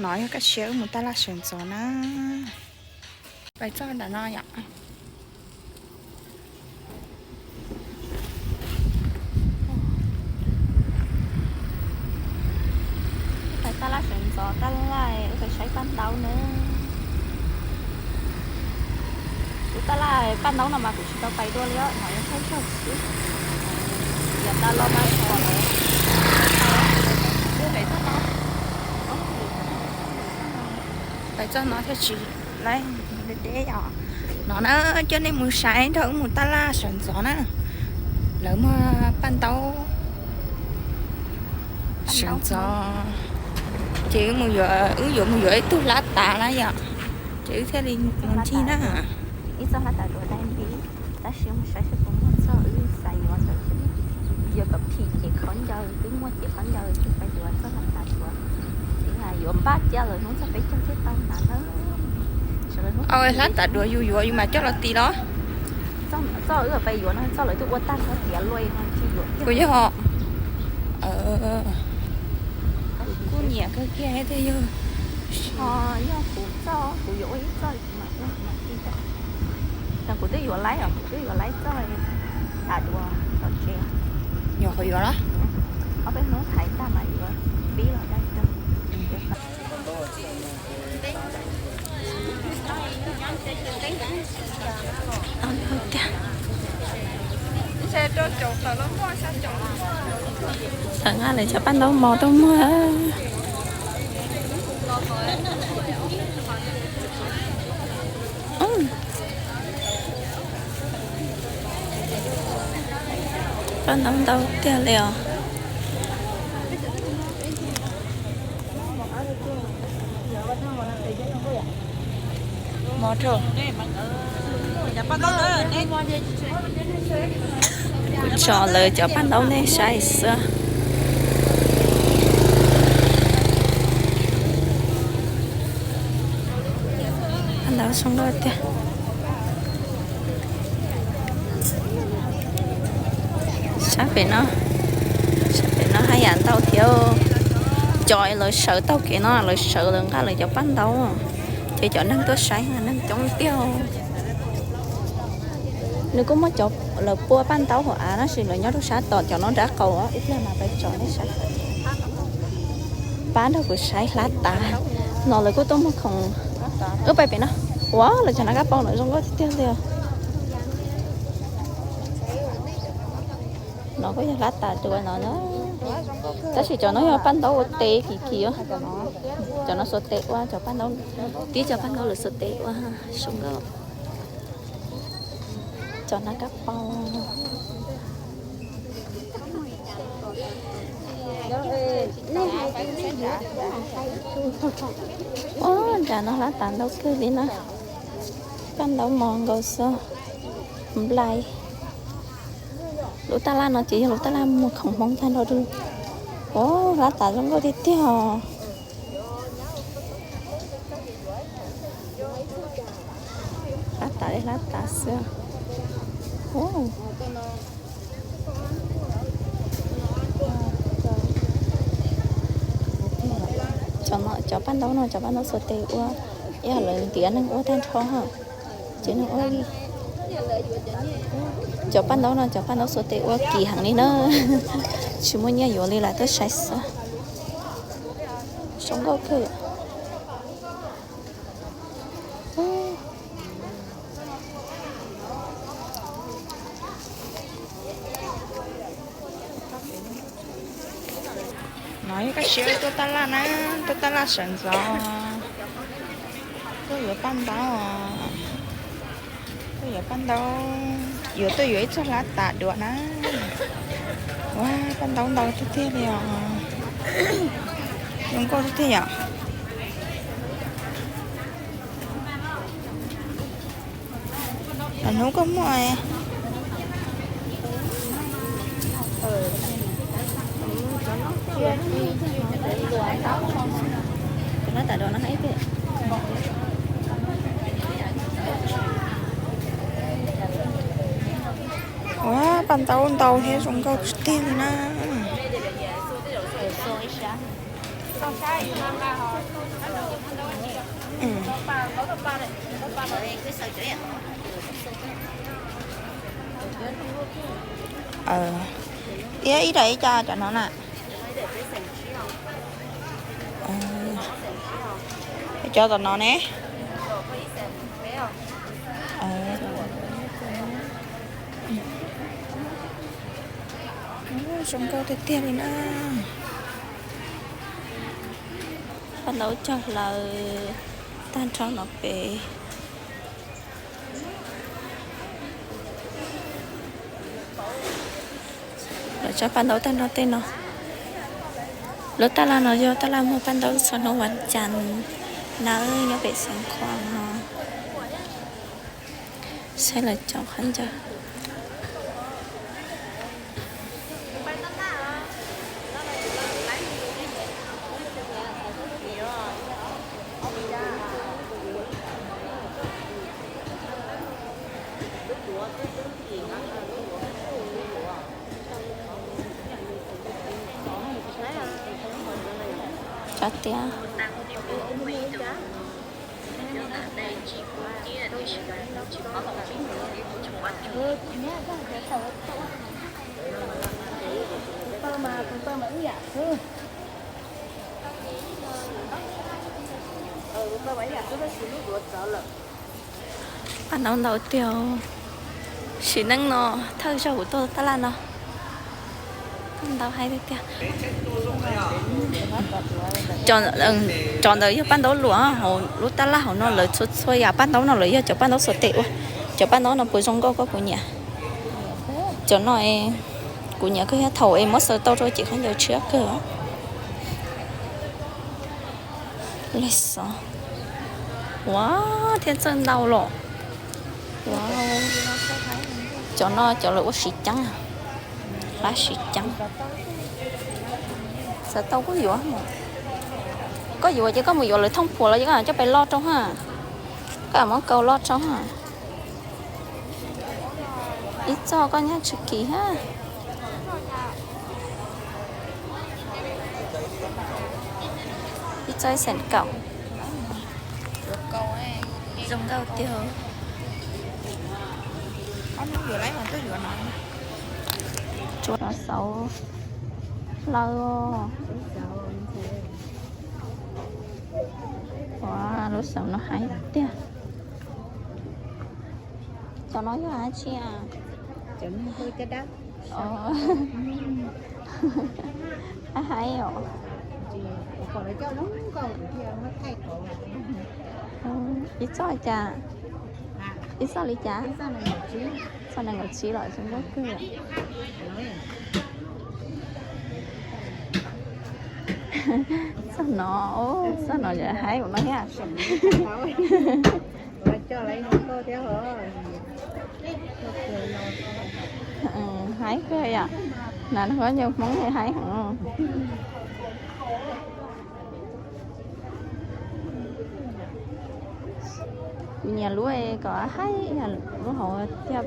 No yog kaj siab wb mus taj laj sawv ntxov na. Pais txog ntawm no yom. Pais taj laj sawv ntxov taj laj, wb pais saib paj ntaub na. Kuv taj laj paj ntaub no mas kuv tsis tau pais dua li os, no yog thawj zaug xwb. Yog tau los mas pom lawm. Pais txog no thiaj tsis laib deb deb os. No na, coj nej mus saib nrog wb mus taj laj sawv ntxov na. Lawv muag paj ntaub sawv ntxov, ces wb yuav mus yuav ib tug hlab tav na yom, ces wb thiaj li mus ncig na. Ib txoj hlab tav duav dai nti, tab sis mus saib seb puas muaj txoj, wb xav yuav ntawd xwb. Yog kom phim ces khaub ncaws, twb muaj ces khaub ncaws ces pais yuav txoj hlab tav duav. Yuav npaj cia lawm hnub txog peb caug thiaj tau hnav na. Hlab tav duav yus yuav yus mam coj los tis los? Txoj wb pais yuav no txoj lawv twb ua tag nrho tiav luaj no tsis yuav. Kuv yog, kuv kuj nyiam kawg kiag thiaj yog. Yog kuv txoj kuv yuav ua ib txoj kuv mam ua mam tis. Kuv twb yuav laib os, kuv twb yuav laib txoj tav duav tom tsev. Nyuam qhuav yuav los? Ob peb hnub thaiv tag mas yuav pib los dai rau. Txawm nqa lawv cov paj ntaub mos tuaj muag. Paj ntaub ntau tiag li os. Kuv tso lawv cov paj ntaub nej saib xwb. Paj ntaub zoo nkauj tiag. Sab pem no, sab pem no haj yam ntau thiab. Cov lawv sawv taug kev no lawv sawv lawv nqa lawv cov paj ntaub, ces cov neeg tuaj saib neeg coob tiag. Nws kuj muaj cov lawv pua paj ntaub hauv av tab sis lawv nyob rau sab tom cov no nrab qaum ib pliag mas pais tsom nej saib. Pab nrog kuv saib hlab tav no lawv kuj tuaj muag khoom. Wb pais pem no, ua lawv cov nab kab pau no zoo nkauj tiag tiag li os. No kuj yog hlab tav duav no na. Tab sis cov no yog paj ntaub ua tes kim kim. Cov no xuas tes ua cov paj ntaub, tib cov paj ntaub lawv xuas tes ua zoo nkauj. Cov nab kab pau. Ua cas no hlab tav ntau kawg li na. Paj ntaub mos nkaus xwb. Nplai. Lub taj laj no ces yog lub taj laj muag khoom Hmoob tag nrho li. Ua hlab tav zoo nkauj tiag tiag os. Hlab tav li hlab tav xwb. Cov paj ntaub no cov paj ntaub xuas tes ua, yog lawv ntiav neeg ua tag nrho. Ces neeg ua, cov paj ntaub no cov paj ntaub xuas tes ua kim heev li na. Tsis muaj nyiaj yuav li lawm tuaj saib xwb. Zoo nkauj kawg. No yog kaj siab tuaj taj laj na, tuaj taj laj sawv ntxov. Tuaj yuav paj ntaub, tuaj yuav paj ntaub, yuav tuaj yuav ib txoj hlab tav duav na. Ua paj ntaub ntau tiag tiag li os. Zoo nkauj tiag tiag yom. Hnub koj muaj. Cov hlab tav duav no hais tias ua paj ntaub ntau thiab zoo nkauj tiag tiag li na. Iab ib daim ib co cov no na. Cov tom no ne. Zoo nkauj tiag tiag li na. Paj ntaub cog hlaws tag nrho no pem. Lawv tso paj ntaub tag nrho tej no. Lub taj laj no yog taj laj muag paj ntaub txhua hnub vas cas nawb, nyob pem Xeev Khuam no. Saib lawv cov qhov ncauj. Cov tiab. Paj ntaub ntau tiag. Sim neej no thawj zaug kuv tuaj taj laj no. Paj ntaub haib tiag tiag. Cov ntawd yog paj ntaub luam, lub taj laj hauv no lawv txhua txhua yam paj ntaub no lawv yog cov paj ntaub xuas tes ua. Cov paj ntaub no puas zoo nkauj koj kuv nyiam. Cov no kuv nyiam kawg thiab, thaum es muab xaws tau rau ces khaub ncaws tshiab kawg. Lej xov. Ua, thiab txawj ntau los. Cov no cov lawv ua siv ceeb, hlab siv ceeb. Xaws tau koj yuav, koj yuav ces koj mus yuav lawv thooj phuam los ces koj coj pes loj rau ha. Koj muab kaus loj rau ha. Ib txoj koj nyob tsis kis ha. Ib txoj ib xees kaum. Zoo nkauj tiag. Tsuav xauv hlaws. Ua, lub xauv no haib tiag. Cov no yog dab tsi? Haib os. Ib txoj cas? Ib txoj li cas? Txoj nees nkaum tsib los zoo nkauj kawg. Txoj no, txoj no yog haib ua no thiab. Haib kawg yom. Nas khaub ncaws Hmoob haib heev. Kuv nyiam lub kom haib lub hauv thiab.